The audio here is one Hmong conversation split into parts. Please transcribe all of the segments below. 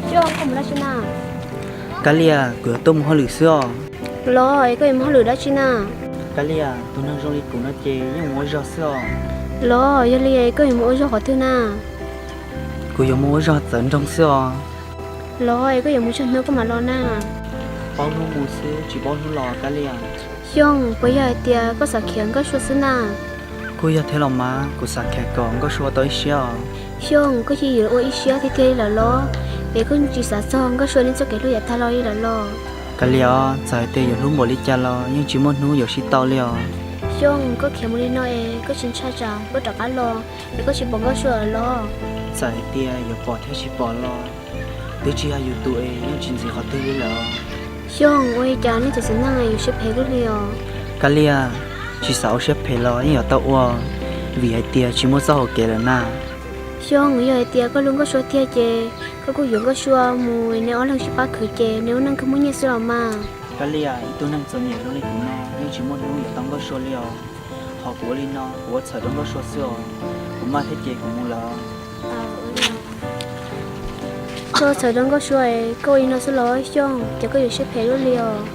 Xyooj, koj mus dab tsi na? Kab Lias, kuv yuav tuaj mus hauj lwm xwb os. Los es koj yuav mus hauj lwm dab tsi na? Kab Lias, tus neeg zoo li kuv no ces yeej mus ua zog xwb os. Los yog li koj yuav mus ua zog qhov twg na? Kuv yuav mus ua zog txawv nroog xwb os. Los es koj yuav mus tsawg hnub koj mam los na? Paub hnub mus xwb tsis paub hnub los Kab Lias. Xyooj, puas yog hais tias koj xav khiav Nkauj Sua xwb na? Kuj yog thiab los mas, kuv xav khiav kom Nkauj Sua tau ib siab os. Xyooj, koj cia yuav ua ib siab tiag tiag li lawm los? Es koj tsis xav txog Nkauj Sua nej txoj kev hlub yav tag los li lawm los? Kab Lias, txawm hais tias yuav hlub npaum li cas los yeej tsis muaj hnub yuav sib tau li os. Xyooj, koj khiav mus li no es koj tsis ntshai tsam Nkauj rov qab los es koj tsis pom Nkauj Sua lawm los? Txawm hais tias yuav pom thiab tsis pom los twb tsis yog yus tus es yeej tsis ntxiv qhov twg li lawm. Xyooj, ua li cas nej cov txiv neej yuav siab phem luaj li os? Kab Lias, tsis xav ua siab phem los yeej yuav tau ua, vim hais tias tsis muaj txoj hauv kev lawm na. Xyooj, yog hais tias koj hlub Nkauj Sua tiag ces koj kuj yuav Nkauj Sua mus, neb ob leeg sib pab khwv ces neb lub neej kuj muaj nyiaj xwb los mas. Kab Lias, ib tug neeg txom nyem zoo li kuv no yeej tsis muaj hnub yuav tau Nkauj Sua li os. Qhov kuv ua li no kuv ua txhawm rau Nkauj Sua xwb os. Kuv maj thiab ces kuv mus lawm. Koj txhawm rau Nkauj Sua es koj ua li no xwb los Xyooj, ces koj yuav siab phem luaj li os.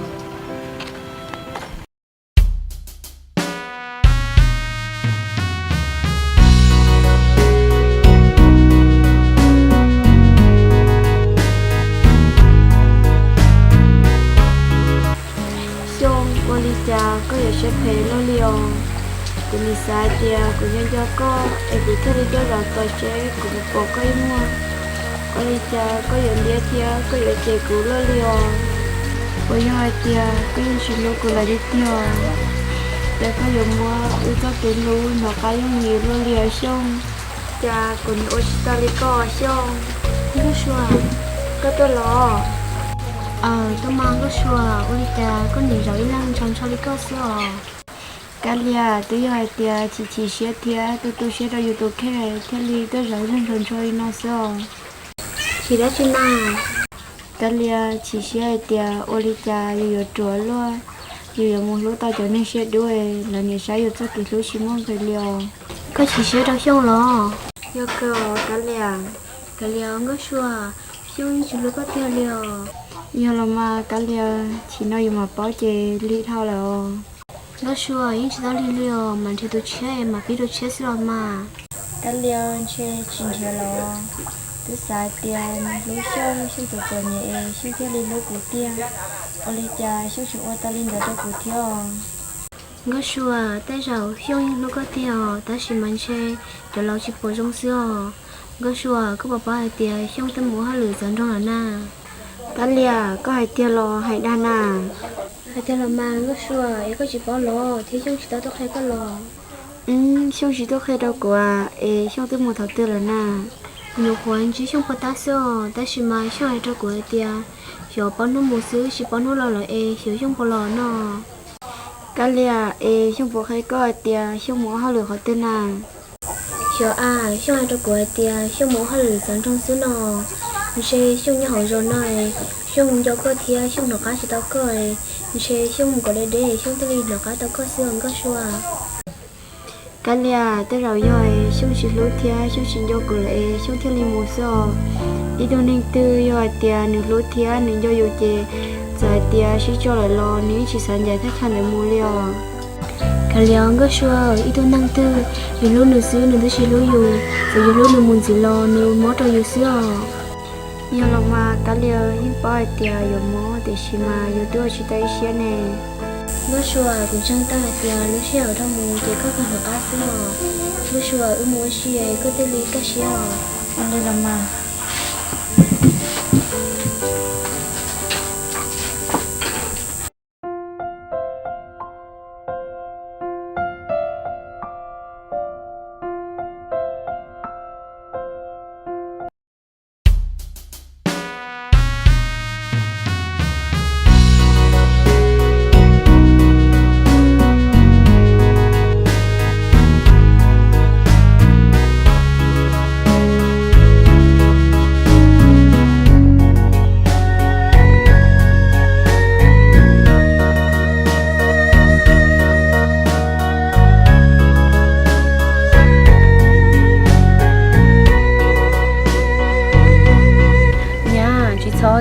Xyooj, ua li cas koj yuav siab phem luaj li os? Kuv nim xav hais tias kuv nco nco koj es kuv thiaj li tuaj zaum tom tsev kuv mus pom koj ib muag. Ua li cas koj yuav ntiab thiab koj yuav cem kuv luaj li os? Puas yog hais tias koj yeej tsis hlub kuv lawm tiag tiag? Cas koj yuav muab wb txoj kev hlub hnov qab yooj yim luaj li os Xyooj? Cas kuv nim ua tsis tau li koj Xyooj. Nkauj Sua, koj tuaj los? Aws, tuaj mas Nkauj Sua, ua li cas koj nim zaum ib leeg ntshaus ntsho li koj xwb os? Kab Lias, twb yog hais tias chim chim siab thiab tu tu siab rau yus tus kheej thiaj li tuaj zaum ib leeg ntshaus ntsho li no xwb os. Chim dab tsi na? Kab Lias, chim siab hais tias ua li cas yus yuav ruam luaj, yus yuav mus hlub tau cov neeg siab dub, lawv nim saib yus txoj kev hlub tsis muaj nqis li os. Koj chim siab rau Xyooj los? Yog kawg Kab Lias. Kab Lias, Nkauj Sua, Xyooj yeej tsis hlub koj tiag li os. Yog los mas Kab Lias, chim no yus mam paub ces lig dhau lawm os. Nkauj Sua, yeej tsis tau lig li os, mam nrhiav tus tshiab es mam pib tus tshiab xwb los mas. Kab Lias, ntshe tsis nrhiav los. Twb xav hais tias nws hlub Xyooj, Xyooj txom txom nyem es Xyooj thiaj li hlub kuv tiag. Ua li cas Xyooj tseem ua tau li ntawd rau kuv thiab os? Nkauj Sua, tej zaum Xyooj yeej hlub koj tiag os, tab sis mas ntshe cov laus tsis pom zoo xwb os. Nkauj Sua, koj puas paub hais tias Xyooj twb mus ua hauj lwm txawv nroog lawm na? Kab Lias, koj hais tiag los hais dag na? Hais tiag los mas Nkauj Sua, es koj tsis paub los thiab Xyooj tsis tau tuaj qhia koj los? Xyooj tsis tuaj qhia rau kuv es Xyooj twb mus thaum twg lawm na? Nyuam qhuav ntsib Xyooj puag ta xwb os, tab sis mas Xyooj hais rau kuv hais tias xyov paub hnub mus xwb tsis paub hnub los lawm es xyov Xyooj puas los no. Kab Lias, es Xyooj puas qhia koj hais tias Xyooj mus ua hauj lwm qhov twg na? Xyov a, Xyooj hais rau kuv hais tias Xyooj mus ua hauj lwm txawv nroog xwb no. Ntshe Xyooj nyob hauv zos no, Xyooj nco koj thiab Xyooj hnov qab tsis tau koj, ntshe Xyooj mus kom deb deb Xyooj thiaj li hnov qab tau koj xwb os Nkauj Sua. Kab Lias, tej zaum yog Xyooj tsis hlub thiab Xyooj tsis nco kuv lawm es Xyooj thiaj li mus xwb os. Ib tug neeg twg yog hais tias nws hlub thiab nws nco yus ces txawm hais tias sib tso lawm los nws yeej tsis xav ncaim thaj chaw ntawd mus li os. Kab Lias, Nkauj Sua, ib tug neeg twg yus hlub nws xwb nws twb tsis hlub yus, txawm yus hlub nws mus ntxiv los nws mob rau yus xwb os. Yog los mas Kab Lias, yeej paub hais tias yuav mob tiam sis mas yus twb ua tsis tau ib siab ne. Nkauj Sua, kuv ntseeg tau hais tias lub sij hawm dhau mus ces koj kawg hnov qab xwb os. Nkauj Sua, wb mus ua si koj thiaj li kaj siab os. Ua li los mas.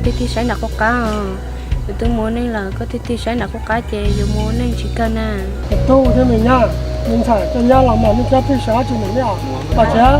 Tig tig saib nram qub qab os. Yus twb mus ua neej lawm, koj tig tig saib nram qub qab ces yus mus ua neej tsis kawg na. Tub thiab me nyab, me ntxhais coj nyab los mas nej cov pheej xav dab tsi ntawm nej os? Pom tsev.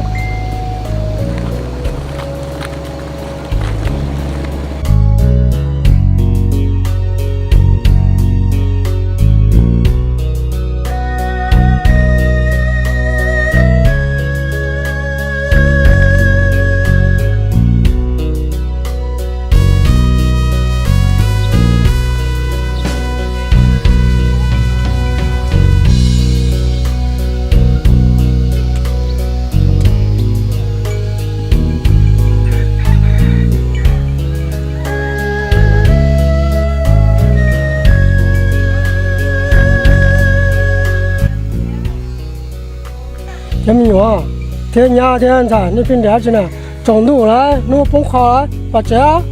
Cov me nyuam thiab nyab thiab ntxhais, nej pheej nrhiav dab tsi na? Tsaus ntuj lawm, hnub poob qho lawm, pom tsev.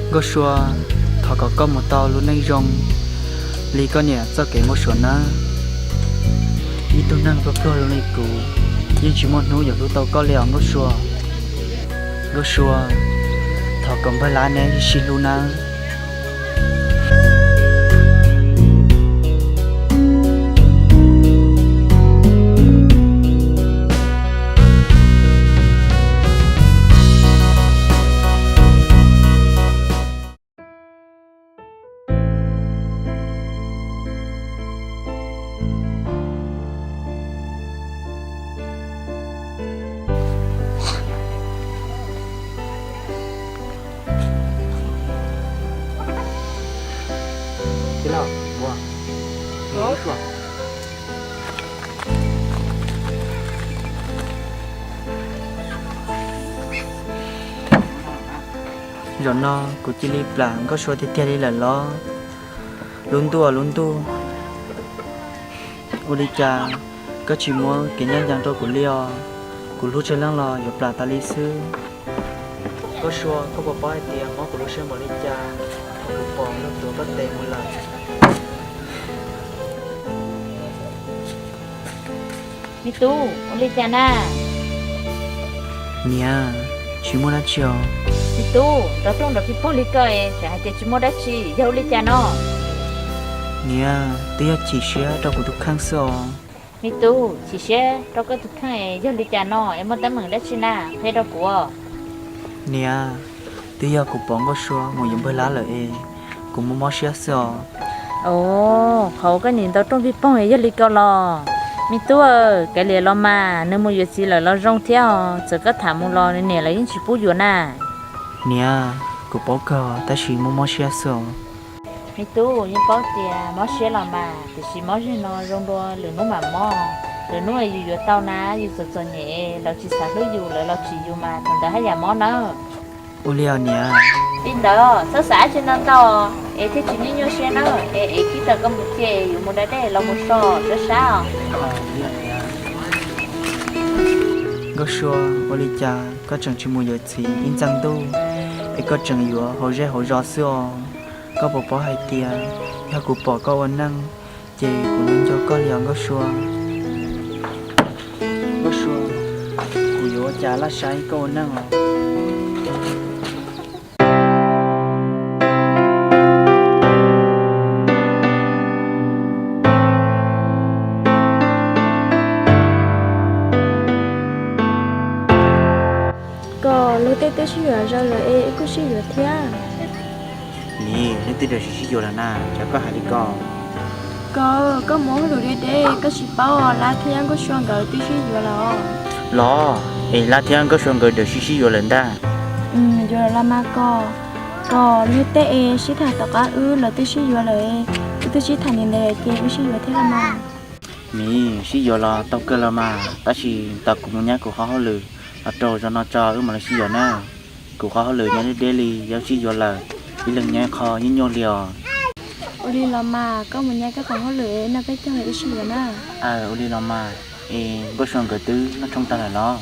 Nkauj Sua, thov kom koj mus tau lub neej zoo li koj niam txoj kev npau suav nawb. Ib tug neeg pluag pluag zoo li kuv yeej tsis muaj hnub yuav hlub tau koj li os Nkauj Sua. Nkauj Sua, thov kom npawg Lab neb sib sib hlub nawb. Zaum no kuv cia li plam Nkauj Sua tiag tiag li lawm los? Lub ntuj, lub ntuj, ua li cas koj tsis muab kev ncaj ncees rau kuv li os? Kuv hlub tsawg leej los yuav plam tas li xwb. Nkauj Sua, koj puas paub hais tias mob kuv lub siab npaum li cas thaum kuv pom luag tuav koj tes mus lawm? Me tub, ua li cas na? Niam, tsis muaj dab tsi os. Me tub, nrov rooj nrov pij poog li koj es tseem hais tias tsis muaj dab tsi, yog ua li cas no? Niam, twb yog chim siab rau kuv tus kheej xwb os. Me tub, chim siab rau koj tus kheej es yog li cas no es muaj teeb meem dab tsi na, qhia rau kuv. Niam, twb yog kuv pom Nkauj Sua mus yuav npawg Lab lawm es kuv mob mob siab xwb os. Os, qhov uas koj niam nrov rooj pij poog es yog li ko los? Me tub, kav liam los mas, nws mus yuav txiv lawm los zoo thiab os, txawm koj tham mus los nws niam lawv yeej tsis pub yuav na. Niam, kuv paub kawg tab sis mob mob siab xwb os. Me tub, yeej paub tias mob siab los mas, tiam sis mob zeg no zoo dua lwm hnub mam mob. Lwm hnub yus yuav tau na, yus txom txom nyem, lawv tsis xav hlub yus, lawv los tsim yus mas thaum ntawd haj yam mob nawb. Ua li os niam. Li ntawd txhob xav dab tsi ntau ntau es thiaj tsis nyuaj nyuaj siab nawb, es ev kib taws koj mus cia, yuav mus da dej los mus so sab sab os. Nkauj Sua, ua li cas koj tseem tsis mus yuav txiv ib ntxees ntuj es koj tseem yuav hauv zej hauv zos xwb os? Koj puas paub hais tias yog kuv pom koj ua neej ces kuv nco nco koj li os Nkauj Sua. Nkauj Sua, kuv yuav ua cas laj saib koj ua neej os? Kom luag tej twb sib yuav zaws lawm es wb kuj sib yuav thiab. Nim, leej twg daws sib sib yuav lawm na, cas koj hais li ko? Kom koj mus hauj lwm deb deb, koj tsis paub Lab thiab Nkauj Sua nkawd twb sib yuav lawm. Los, es Lab thiab Nkauj Sua nkawd daws sib sib yuav lawm ntag. Yuav lawm los mas Kom, kom luag tej es sib tham tom qab wb, lawv twb sib yuav lawm, wb twb sib tham ntev ntev ces wb sib yuav thiab los mas. Miv, sib yuav los tau kawg los mas, tab sis tos kuv mus nyob kuv qhov hauj lwm los rau zaum no tso wb mam li sib yuav na. Kuv qhov hauj lwm nyob deb deb li, yog sib yuav lawm ib leeg nyob ib qho nyuaj nyuaj li os. Ua li los mas, koj mus nyob koj qhov hauj lwm no peb caug wb sib yuav na. Aw, ua li los mas. Es Nkauj Sua nkawd twb noj tshoob tag lawm los?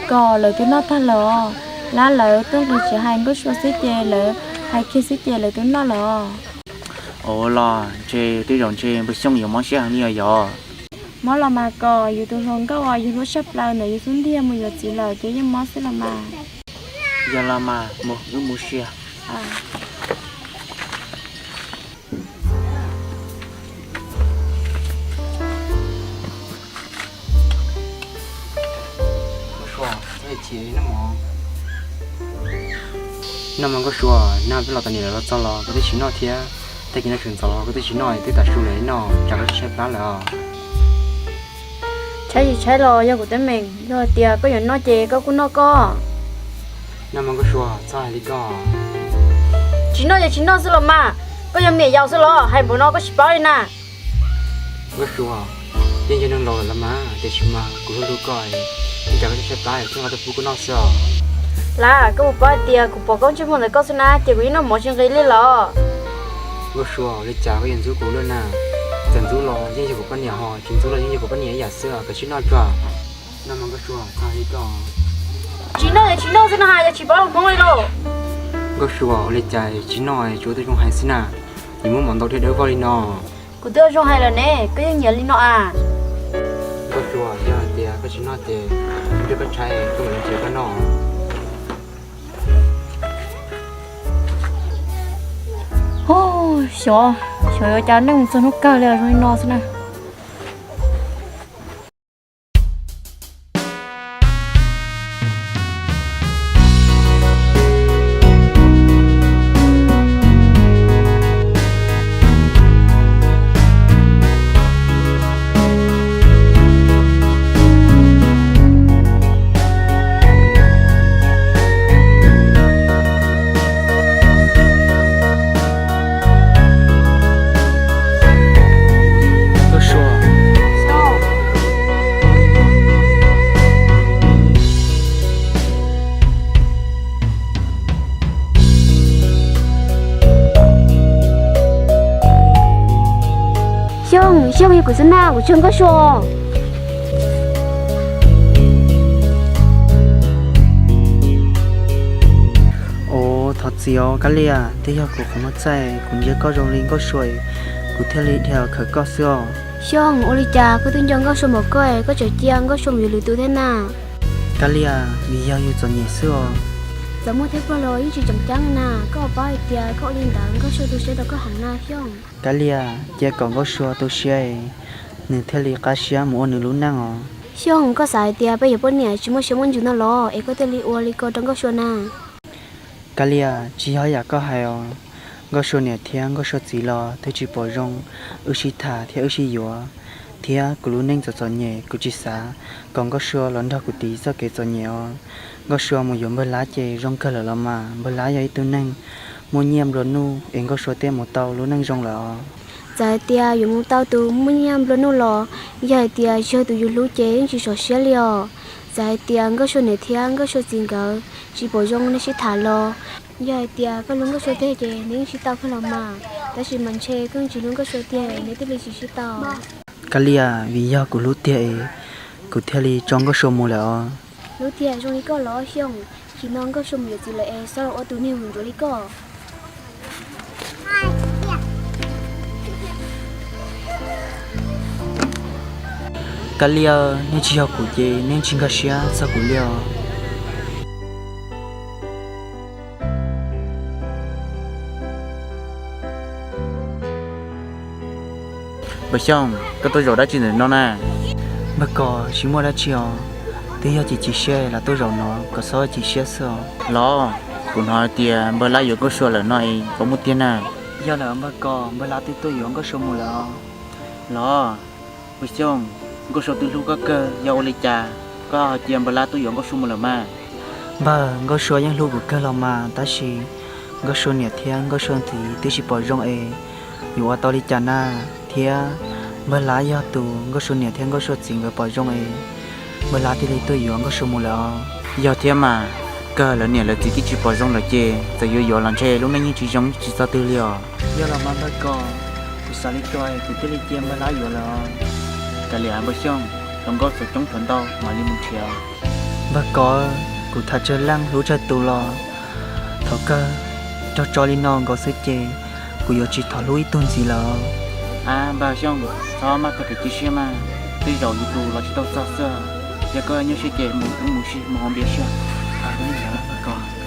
Koj, lawv twb noj tag lawm os. Lab lawv tuaj nqis tsev hais Nkauj Sua xwb ces lawv hais kiag xwb ces lawv twb noj lawm os. Ua los ntshe tej zaum ntshe npawg Xyooj yuav mob siab heev li os yog? Mob los mas Koj, yus tus hluas nkauj uas yus hlub tshaj plaws ntawm yus xub ntiag mus yuav txiv lawm ces yeej mob xwb los mas. Yog los mas, mus wb mus sia. Nkauj Sua, noj mov. Noj mov Nkauj Sua, noj peb los tau niam lawv los txog los koj twb tsis noj thiab, tag kis no tseem ntxov los koj twb tsis noj, twb tav su lawm noj, tsam koj tshaib plab lawm os. Tshaib tsis tshaib los yog kuv teeb meem, yog hais tias koj yuav noj ces koj kuj noj koj. Noj mov Nkauj Sua, txhob hais li koj. Tsis noj ces tsis noj xwb los mas, koj yog me nyuam yaus xwb los hais npaum no koj tsis paub li na. Nkauj Sua, yeej yog neeg laus lawm los mas, tiam sis mas kuv hlub hlub koj, ib tsam koj tshaib plab thiab nqa tuaj pub koj noj xwb os. Lab, koj puas paub hais tias kuv pom koj ntsej muag ntawm koj xwb na ces kuv yeej noj mov tsis nqis li los. Nkauj Sua, ua li cas koj yuav ntxub kuv lawm na? Txawm ntxub los yeej yog kuv poj niam hos tsis ntxub los yeej yog kuv poj niam ib yam xwb os, koj sim noj tso. Noj mov Nkauj Sua, txhob hais li koj. Tsis noj es tsis noj xwb no has, yog tsis paub lus Hmoob li lauj. Nkauj Sua, ua li cas tsis noj tsuas ua tib zoo hais xwb na, yuav muab mov ntau dhia dawb vog li no. Kuv twb ua zoo hais lawm ne, koj yeej nyiam li no as. Nkauj Sua, yog hais tias koj tsis noj ces kuv nrog koj tshaib, koj mam li nrhiav koj noj. Xyov, xyov yuav cas neej mus txog hnub kawg li zoo li no xwb na. Xyooj, Xyooj, yog kuv xwb na, kuv tsaug Nkauj Sua. Ua thov txim os Kab Lias, twb yog kuv qhov muag txaij, kuv ntsia koj zoo li Nkauj Sua, kuv thiaj li dhia los khawm koj xwb os. Xyooj, ua li cas koj twb nco Nkauj Sua npaum koj, koj tseem cia Nkauj Sua mus yuav lwm tus thiab na? Kab Lias, vim yog yus txom nyem xwb os. Txawm muaj thiab pog los yeej tsis tseem ceeb li na, koj paub hais tias koj ua li ntawd Nkauj Sua tu siab rau koj heev na Xyooj. Kab Lias, cia kom Nkauj Sua tu siab, nws thiaj li qab siab mus ua nws lub neej os. Xyooj, koj xav hais tias peb yuav poj niam tsis muaj siab muaj ntsws no los es koj thiaj li ua li ko rau Nkauj Sua na? Kab Lias, tsis yog yam koj hais os. Nkauj Sua niam thiab Nkauj Sua txiv los twb tsis pom zoo wb sib tham thiab wb sib yuav, thiab kuv lub neej txom txom nyem kuv tsis xav kom Nkauj Sua los nrog kuv tiv txoj kev txom nyem os. Nkauj Sua mus yuav npawg Lab ces zoo kawg lawm los mas, npawg Lab yog ib tug neeg muaj nyiaj nplua nuj es Nkauj Sua thiaj mus tau lub neej zoo lawm os. Txawm hais tias yuav mus tau tus muaj nyiaj nplua nuj los yog hais tias tsis yog tus yus hlub ces yeej tsis txaus siab li os. Txawm hais tias Nkauj Sua niam thiab Nkauj Sua txiv nkawd tsis pom zoo nej sib tham los, yog hais tias koj hlub Nkauj Sua tiag ces nws yeej sib tau kawg los mas, tab sis mas ntshe koj tsis hlub Nkauj Sua tiag nws thiaj li tsis sib tau. Kab Lias, vim yog kuv hlub tiag es kuv thiaj li tso Nkauj Sua mus lawm os. Hlub tiag zoo li koj los Xyooj, tsis no Nkauj Sua mus yuav txiv lawm es xob los ua tus niag mus ntsuav li koj. Kab Lias, nej tsis yog kuv ces nej tsis nkag siab txog kuv li os. Npawg Xyooj, koj tuaj zaum dab tsi ntawm no na? Npawg Kos, tsis muaj dab tsi os, twb yog chim chim siab los tuaj zaum no kom xob chim siab xwb os. Los, kuv hnov hais tias npawg Lab yuav Nkauj Sua lawm no es puas muaj tiag na? Yog lawm npawg Kos, npawg Lab twb tuaj yuav Nkauj Sua mus lawm os. Los, npawg Xyooj, Nkauj Sua twb hlub koj kawg, yog ua li cas koj ho cia npawg Lab tuaj yuav Nkauj Sua mus lawm mas? Npawg, Nkauj Sua yeej hlub kuv kawg los mas, tab sis Nkauj Sua niam thiab Nkauj Sua txiv twb tsis pom zoo es yuav ua tau li cas na, thiab Npawg Lav yog tus Nkauj Sua niam thiab Nkauj Sua txiv nkawd pom zoo es Npawg Lav thiaj li tuaj yuav Nkauj Sua mus lawm os. Yog thiab mas, kawg lawv niam lawv txiv twb tsis pom zoo lawm ces txawm yuav yuav los ntshe lub neej yeej tsis zoo tsis txog twg li os. Yog los mas Npawg Kos, kuv xav li ko kuv thiaj li cia Npawg Lav yuav lawm os. Kav liam Npawg Xyooj, hluas nkauj txhua coob txhua ntau mam li mus nrhiav. Npawg Kos, kuv tham tsawg leej hlub tsawg tus los thaum kawg raug tso li no nkaus xwb ces kuv yuav tsis thov hlub ib tug ntxiv lawm. Ab Npawg Xyooj, txhob maj txog kev cia siab mas, tej zaum yus tus los tsis tau txog xwb. Yog koj nyuaj siab ces mus mus sim mus hauv npias siab.